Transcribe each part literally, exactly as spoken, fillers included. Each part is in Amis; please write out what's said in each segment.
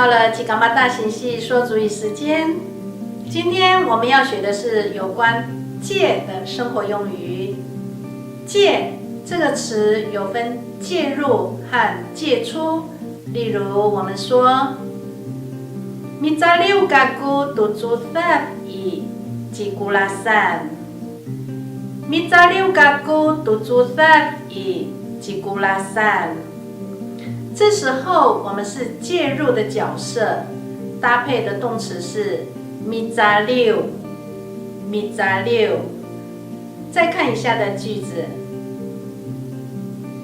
到了 Cikamata singsi 说族语时间。今天我们要学的是有关借的生活用语。借这个词有分借入和借出。例如，我们说，Micaliw kako to codad i cikolasan. Micaliw kako to codad i cikolasan. 这时候我们是借入的角色，搭配的动词是 micaliw，micaliw。再看以下的句子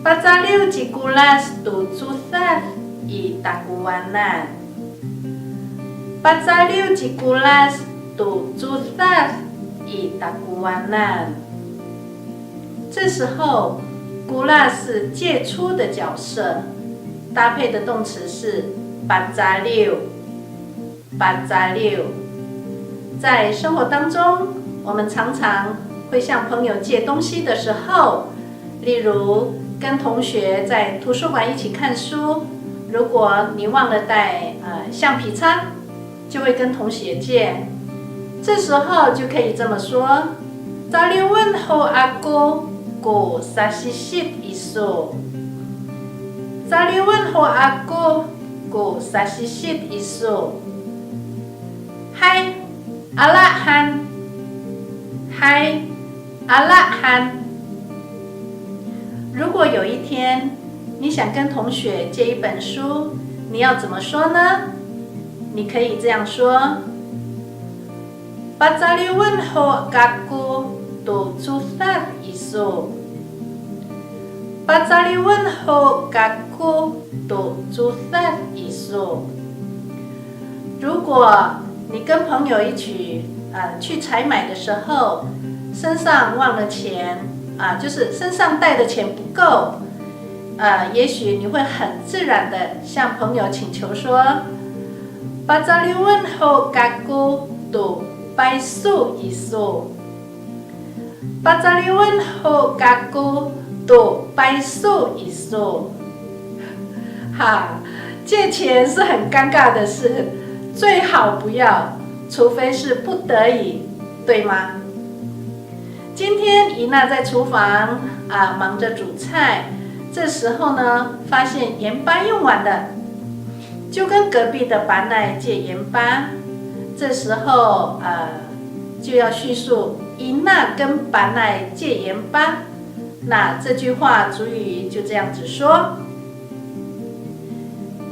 ，Pacaliw ci Kolas to codad i takowanan. Pacaliw ci Kolas to codad i takowanan. 这时候，kolas 是借出的角色，搭配的动词是 pacaliw，pacaliw。在生活当中，我们常常会向朋友借东西的时候，例如跟同学在图书馆一起看书，如果你忘了带呃橡皮擦，就会跟同学借。这时候就可以这么说：Caliwen ho ako ko sasisit iso. Caliwen ho ako ko sasisit iso. Hay, ala han. Hay, ala han. 如果有一天你想跟同学借一本书，你要怎么说呢？你可以这样说：Pacaliwen ho kako to codad iso. Pacaliwen ho kako to codad iso. 如果你跟朋友一起呃去采买的时候，身上忘了钱啊，就是身上带的钱不够，呃，也许你会很自然的向朋友请求说：Pacaliwen ho kako to payso iso. Pacaliwen ho kako to payso iso. 哈，借钱是很尴尬的事，最好不要，除非是不得已，对吗？今天 Ina 在厨房啊忙着煮菜，这时候呢发现盐巴用完了，就跟隔壁的 Panay 借盐巴。这时候呃就要叙述 Ina 跟 Panay 借盐巴。那这句话族语就这样子说。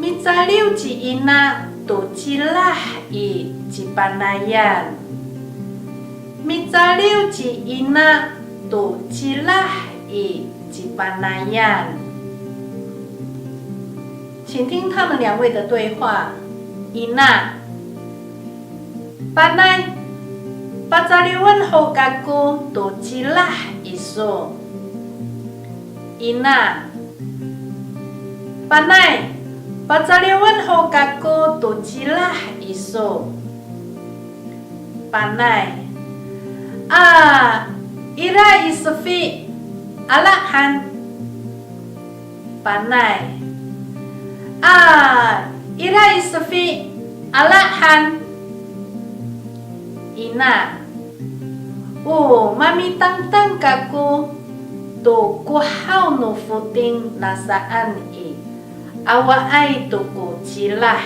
Micaliw ci Ina to cilah i cipanayan. Micaliw ci Ina to cilah i cipanayan. 请听他们两位的对话。Ina, Panay, pacaliwen ho kako to cilah iso. Ina, Panay, pacaliwen ho kako to cilah iso. Panay, a, ira i sefi, ala han. Panay, a, ira i sefi, ala han. Ina, o mamitangtang kako to kohaw no foting nasaan i, awaay to ko cilah.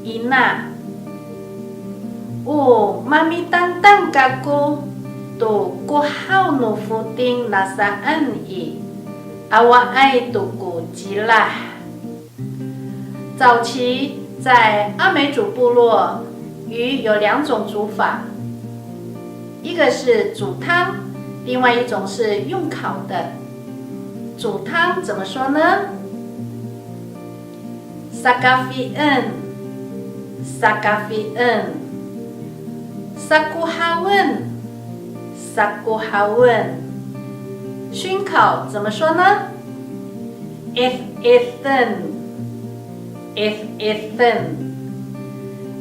Ina, o mamitangtang kako to kohaw no foting nasaan i, awaay to ko cilah. 早期在阿美族部落，鱼有两种煮法，一个是煮汤，另外一种是用烤的。煮汤怎么说呢？Sakafien, sakafien, sakohawen, sakohawen. 熏烤怎么说呢？Efefen, efefen.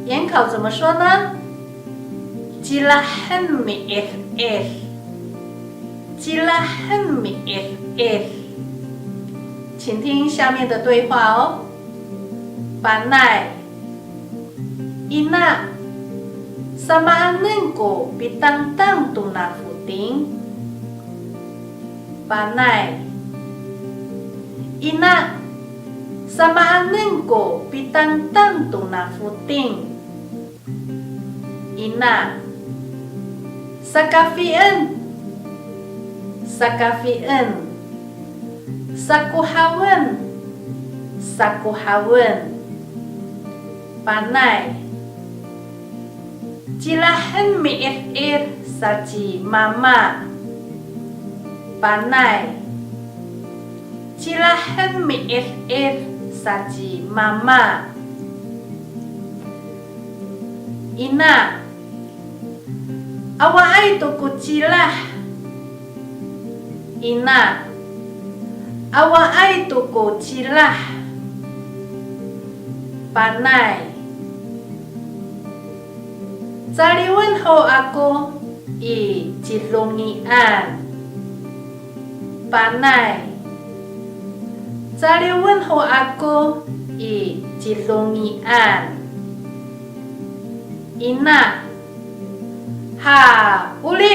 盐烤怎么说呢？Cilahen miefef, cilahen miefef. 请听下面的对话哦。Panay. Ina, samaanen ko pitangtang tona foting? Panay. Ina, samaanen ko pitangtang tona foting? Ina. Sakafien. Sakafien. Sakohawen. Sakohawen. Panay. Cilahen mi'id'id sa ci mama. Panay. Cilahen mi'id'id sa ci mama. Ina. Awaay to ko cilah. Ina. Awaay to ko cilah. Panay. Caliwen ho ako i Cidongian. Panay. Caliwen ho ako i Cidongian. Ina. Ha, oli.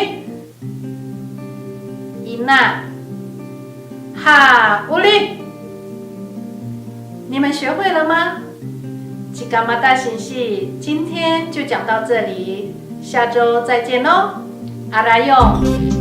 Ina. Ha, oli. 你们学会了吗？Cika mata singsi, 今天就讲到这里，下周再见哦。Aray ho.